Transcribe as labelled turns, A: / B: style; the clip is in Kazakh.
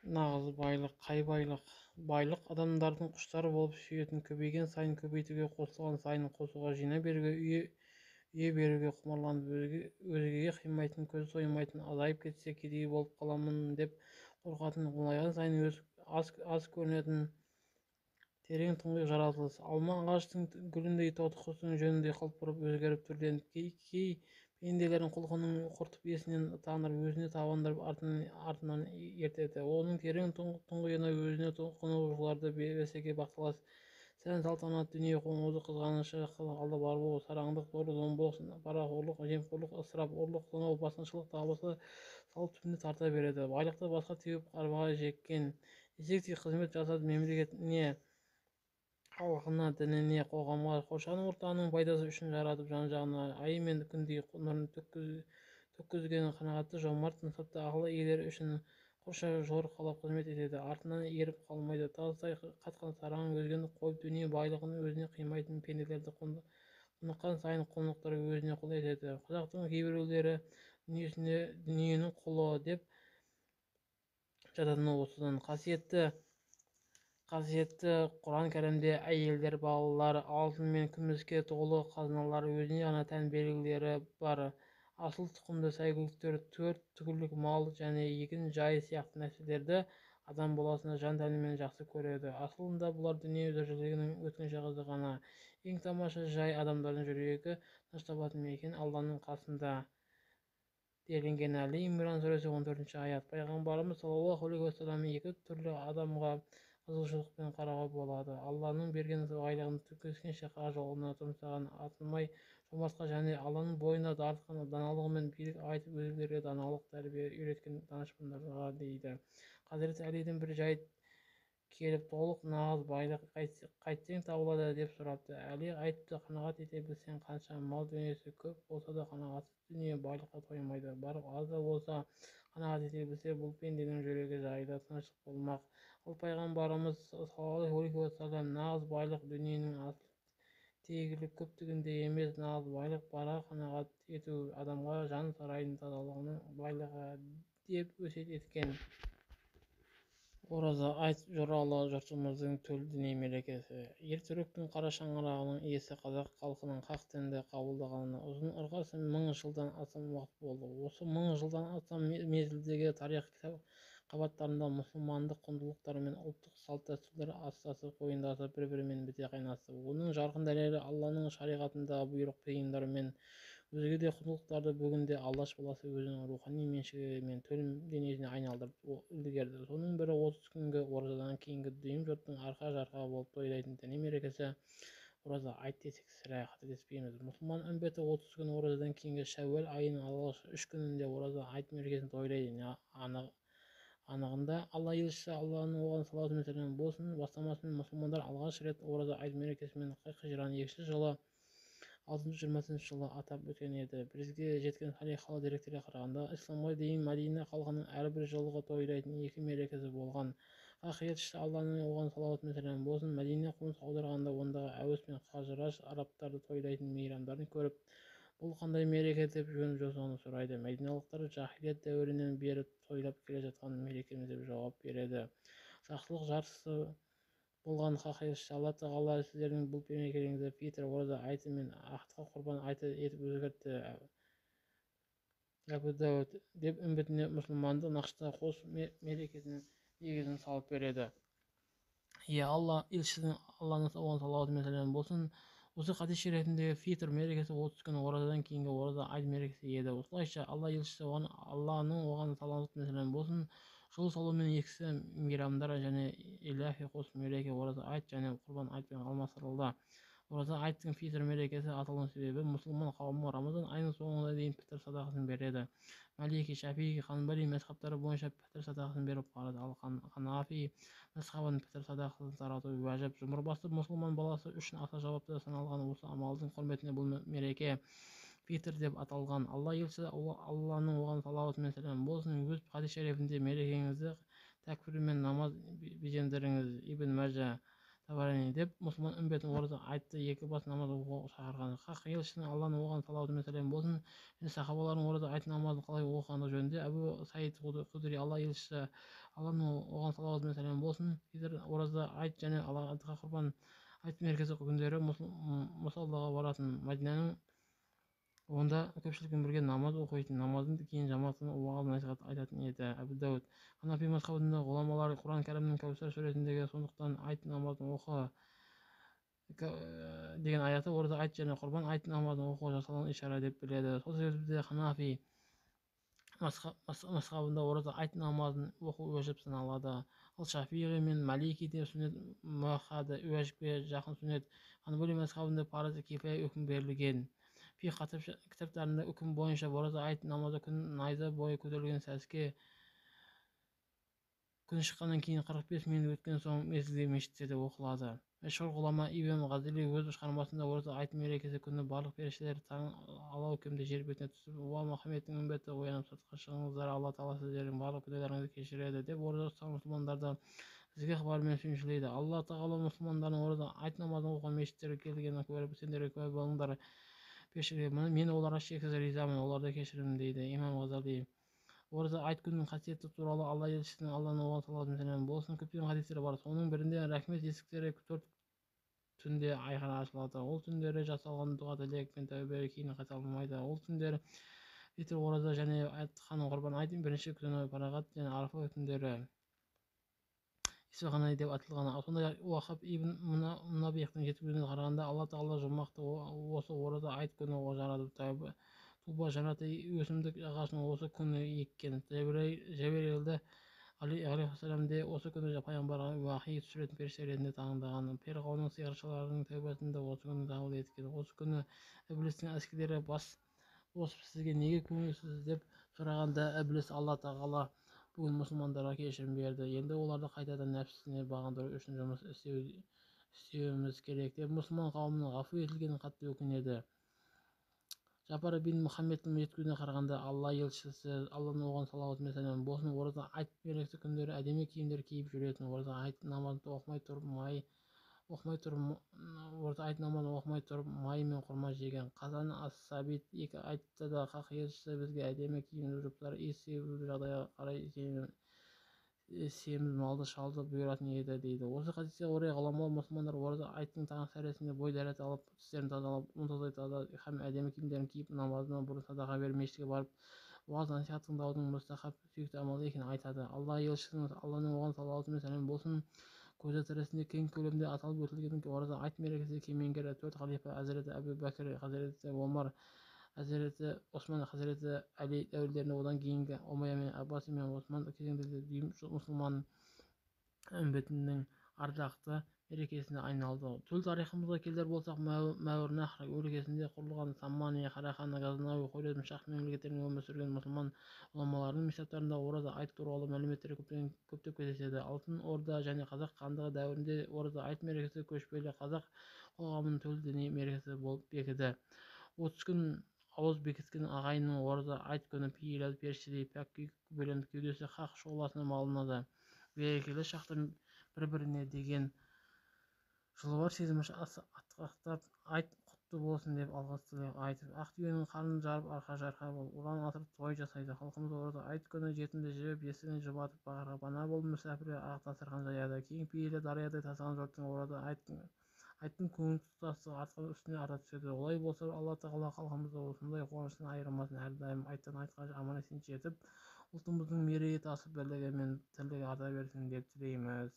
A: Нағыз байлық қай байлық? Байлық адамдардың құштар болып сүйетін, көбейген сайын көбейтуге, қосылған сайын қосуға, жинай беруге, үйе беруге құмарланып, өзгеге қимайтын, көзі тоймайтын, азайып кетсе кедей болып қаламын деп қорқатын, молайған сайын аз көрінетін терең тұңғиық жаратылыс. Алма ағаштың гүліндей, тоты құстың жөніндей құлпырып, өзгеріп, түрленіп, кей пенделердің құлқынын құртып, есінен тандырып, өзіне табындырып, артынан ертеді. Оның терең тұңғиығына өзіне құнығушыларды бәсеке, бақталас, сән-салтанат, дүние қоңыздық, қызғанышы, алдап арбау, сараңдық, зорлық-зомбылық, парақорлық, жемқорлық, ысырап, ұрлық, тонау, басқыншылық табысы салып түбіне тарта береді. Байлықты басқа теуіп арбаға жеккен, десек те қызмет жасап, мемлекетіне, халқына, дініне, қоғамға, қоршаған ортаның пайдасы үшін жаратып, жан-жағына ай мен күндей нұрын төккізген қанағатты, жомарт, инсапты ақыл иелері үшін құрша жорғалап қызмет етеді, артынан еріп қалмайды. Тастай қатқан сараң, өзгені қойып, дүние байлығын өзіне қимайтын пенделерді құныққан сайын құнықтырып, өзіне құл етеді. Қазақтың кейбіреулері дүниенің құлы деп жататыны осыдан. Қасиетті Құран кәрімде әйелдер, балалар, алтын мен күміске толы қазыналар, өзіне ғана тән белгілері бар асыл тұқымды сәйгүліктер, төрт түлік мал және егін жай сияқты нәрселерді адам баласы жан-тәнімен жақсы көреді. Асылында бұлар дүние тіршілігінің өткінші қызығы. Ең тамаша жай, адамдардың жүрегі тыныш табатын мекен Алланың қасында, делінген Әли Имран сүресі 14-аят. Пайғамбарымыз саллаллаху алейхи уассалам: «Екі түрлі адамға қызығушылықпен қарауға болады: Алланың берген байлығын төккенше хақ жолына жұмсаған артылмай жомартқа және Алланың бойына дарытқан даналығымен билік айтып, өзгелерге даналық тәрбие үйреткен данышпандарға», – дейді. Хазіреті Әлиден бір жайт келіп, толық нағыз байлық қайтсең табылады деп сұрапты. Әли айтыпты: «Қанағат ете білсең, қанша мал дүниесі көп болса да, қанағатсыз дүние байлыққа тоймайды, барып аз да болса қанағат ете білсе, бұл пенденің жүрегі жайлы, тыныштық болмақ». Ал пайғамбарымыз саллаллаху алейхи уассалам: «Нағыз байлық дүниенің асыл тегілік көптігінде емес, нағыз байлық барға қанағат ету, адамға жан сарайының тазалығының байлығы», – деп өсиет еткен. Ораза айт жоралы жұртымыздың төл діни мерекесі. Ер түріктің қара шаңырағының иесі қазақ халқының хақ дінді қабылдағанына ұзын ырғасы 1000 жылдан астам уақыт болды. Осы 1000 жылдан астам мезгілдегі тарих қабаттарында мұсылмандық құндылықтар мен ұлттық салт-дәстүрлер астасып, қойындасып, бір-бірімен біте қайнасты. Оның жарқын дәлелі Алланың шариғатындағы бұйрық, тыйымдар мен өзге де құндылықтарды бүгінде Алаш баласы өзінің рухани меншігі мен төл дүниесіне айналдырып үлгерді. Соның бірі 30 күнгі оразадан кейінгі дүйім жұрттың арқа-жарқа болып тойлайтын діни мерекесі Ораза айт десек, сірә, қателеспейміз. Мұсылман үмбеті 30 күн оразадан кейінгі шәууәл айының алғашқы 3 күнінде Ораза айт мерекесін тойлайды. Анығында, Алла елшісі, Алланың оған салауаты мен сәлемі болсын, бастамасымен мұсылмандар алғаш рет Ораза айт мерекесімен хижраның екінші жылы, 620 жылы атап өткен еді. Бізге жеткен салиқалы деректерге қарағанда, исламға дейін Мәдина халқының әрбір жылғы тойлайтын екі мерекесі болған. Хақ елшісі, Алланың оған салауаты мен сәлемі болсын, Мәдинеге қоныс аударғанда ондағы әуіс пен хазраж арабтары тойлайтын мейрамдарын көріп, бұл қандай мереке деп жөн-жосығын сұрайды. Мәдиналықтар жаһилият дәуірінен бері тойлап келе жатқан мерекеміз деп жауап береді. Жақсылық жаршысы болған хақ елшісі: «Алла тағала сіздердің бұл мерекелеріңізді фитр ораза айты мен ақиқа құрбан айты етіп өзгертті» Әбу Дауд, деп үмбетіне мұсылмандық нақышта қос мерекесінің негізін салып береді. Иә, Алла елшісінің, Алланың оған салауаты мен сәлемі болсын, осы хадис шерифіндегі фитр мерекесі 30 күн оразадан кейінгі Ораза айт мерекесі еді. Осылайша, Алла елшісі оған, Алланың оған салауаты мен сәлемі болсын, жол салуымен ескі мейрамдар және илахи қос мереке Ораза айт және Құрбан айтпен алмастырылды. Ораза айттың фитр мерекесі аталуының себебі мұсылман қауымы Рамазан айының соңына дейін пітір садақасын береді. Малики, Шафии, Ханбали мазхабтары бойынша пітір садақасын беру парыз, ал Ханафи мазхабының пітір садақасын тарату уәжіп. Жұмыр басты мұсылман баласы үшін аса жауапты саналған осы амалдың құрметіне бұл мереке фитр деп аталған. Алла елшісі, Алланың оған салауаты мен сәлемі болсын, өз хадис шерифінде: «Мерекеңізді тәкбір мен намаз безендіріңіз» Ибн Мәжа, Табарани, деп мұсылман үмбетін Ораза айтты екі бас намаз оқуға шақырған. Хақ елшісінің, Алланың оған салауаты мен сәлемі болсын, және сахабаларының Ораза айт намазын қалай оқығандығы жөнінде Әбу Саид Худри Алла елшісі, Алланың оған салауаты мен сәлемі болсын, Фитр, ораза айт және Адха, құрбан айт мерекесі күндері мұсаллаға баратын. Мәдинаның онда көпшілікпен бірге намаз оқитын, намаздан кейін жамағатқа уағыз насихат айтатын еді. Әбу Дауд. Ханафи мазхабының ғұламалары Құран Кәрімнің Кәусар сүресіндегі «Сондықтан айт намазын оқы» деген аяты ораза айт және құрбан айт намазын оқуға жасалған ишара деп біледі. Сол себепті де Ханафи мазхабында ораза айт намазын оқу уәжіп саналады. Ал Шафиғи мен Маликиде сүннет муаккада, уәжіпке жақын сүннет, Ханбали мазхабында парыз кифая үкім берілген. Фиқһ кітаптарында үкім бойынша ораза айт намазы күн найза бойы көтерілген сәске, күн шыққаннан кейін 45 минут өткен соң мезгілде мешіттерде оқылады. Мәшһүр ғұлама Имам Ғазали өз шығармасында ораза айт мерекесі күні барлық періштелер таң алаукемде жер бетіне түсіп, «Уа, Мұхаммедтің үмбеті, оянып сыртқа шығыңыздар, Алла Тағала сіздердің барлық күнәларыңызды кешіреді» деп ораза ұстаған мұсылмандарды ізгі хабармен сүйіншілейді. Алла Тағала мұсылмандардың ораза айт намазын оқуға мешіттерге келгенін көріп, «Сендер куә болыңдар, періштелер, мен оларға шексіз ризамын, оларды кешіремін» дейді Имам Ғазали. Ораза айт күнінің қасиеті туралы Алла елшісінің, Алланың оған салауаты мен сәлемі болсын, көптеген хадистер бар. Соның бірінде: «Рахмет есіктері төрт түнде айқара ашылады. Ол түндері жасалған дұға, тілек пен тәубе кейін қайтарылмайды. Ол түндер – фитр, ораза және Адханың, құрбан айттың бірінші күні, парағат және арафа түндері». Исфахани деп аталған. Сондай-ақ Уахаб ибн Мұнаббихтің жеткізуіне қарағанда, Алла Тағала жұмақты осы ораза айт күні жаратып, туба жәннаты өсімдік ағашын осы күні еккен. Жәбірейілді алейхиссалам де осы күні пайғамбарға уахи түсіретін періште ретінде тағайындаған. Перғауынның сиқыршыларының тәубасын да осы күні қабыл еткен. Осы күні Ібілістің әскерлері бас қосып, «Сізге неге көңілсіз?» деп сұрағанда, Ібіліс: «Алла Тағала бүгін мұсылмандарға кешірім берді, енді оларды қайтадан нәпсісіне бағындыру үшін жұмыс істеуіміз керек» деп мұсылман қауымының ғафу етілгенін қатты өкінеді. Жапар бин Мұхаммедтің жеткізуіне қарағанда, Алла елшісі, Алланың оған салауаты мен сәлемі болсын, ораза айт мерекесі күндері әдемі киімдер киіп жүретін. Ораза айт намазын оқымай тұрып май оқымай тұрып ораза айт намазын оқымай тұрып май мен құрма жеген. Хасан ас-Сабит екі айтса да, хақ елшісі бізге әдемі киім, жұптар, иіс себу, жағдайға қарай семіз малды шалды бұйыратын еді дейді. Осы хадиске орай ғұламалар мұсылмандар ораза айттың таң сәресінде бой дәрет алып, тістерін тазалап, мұнтаздай таза һәм әдемі киімдерін киіп, намазынан бұрын садақа беріп, мешітке барып, уағыз насихат тыңдаудың мұстахаб, сүйікті амал екенін айтады. Алла елшісінің, Алланың оған салауаты мен сәлемі болсын, көзі тірісінде кең көлемде аталып өтілген ораза айт мерекесі кемеңгер төрт халифа – Әзіреті Әбу Бәкір, Хазіреті Омар, Хазіреті Осман, Хазіреті Әли дәуірлерінде, одан кейінгі Омайя мен Аббаси мен Осман кезеңдерінде дүйім мұсылман үмбетінің ардақты мерекесіне айналды. Төл тарихымызға келер болсақ, Мәуереннахр өлкесінде құрылған Самани, Қарахан, Газнауи, Хорезм шах мемлекеттерінде өмір сүрген мұсылман ғұламаларының мисаптарында ораза айт туралы мәліметтер көптеп кездеседі. Алтын Орда және Қазақ хандығы дәуірінде ораза айт мерекесі көшпелі қазақ қоғамының төл діни мерекесі болып бекіді. 30 күн ауыз бекіткен ағайынның ораза айт күні пейілі періштедей пәк күй бөленіп, кеудесі хақ шұғыласына малынады. Берекелі шақта бір-біріне деген жылуар сезімі атқақтап, «Айт құтты болсын» деп алғыс тілек айтып, ақ түйенің қарнын жарып, арқа-жарқа болып ұран асырып той жасайды. Халқымыз ораза айт күні жетімді жібіп, естігін жұбатып, бағарға пана болып, мүсәпірге ақ дастархан жаяды. Кең пейілі дариядай тасыған жұрттың ораза айттың көңіл тұтастығы артқан үстіне арта түседі. Олай болса, Алла Тағала халқымызды осындай қуаныштан айырмасын, әрдайым айттан айтқа аман-есен жетіп, ұлтымыздың мерейі тасып, бірлігі мен тірлігі арта берсін деп тілейміз.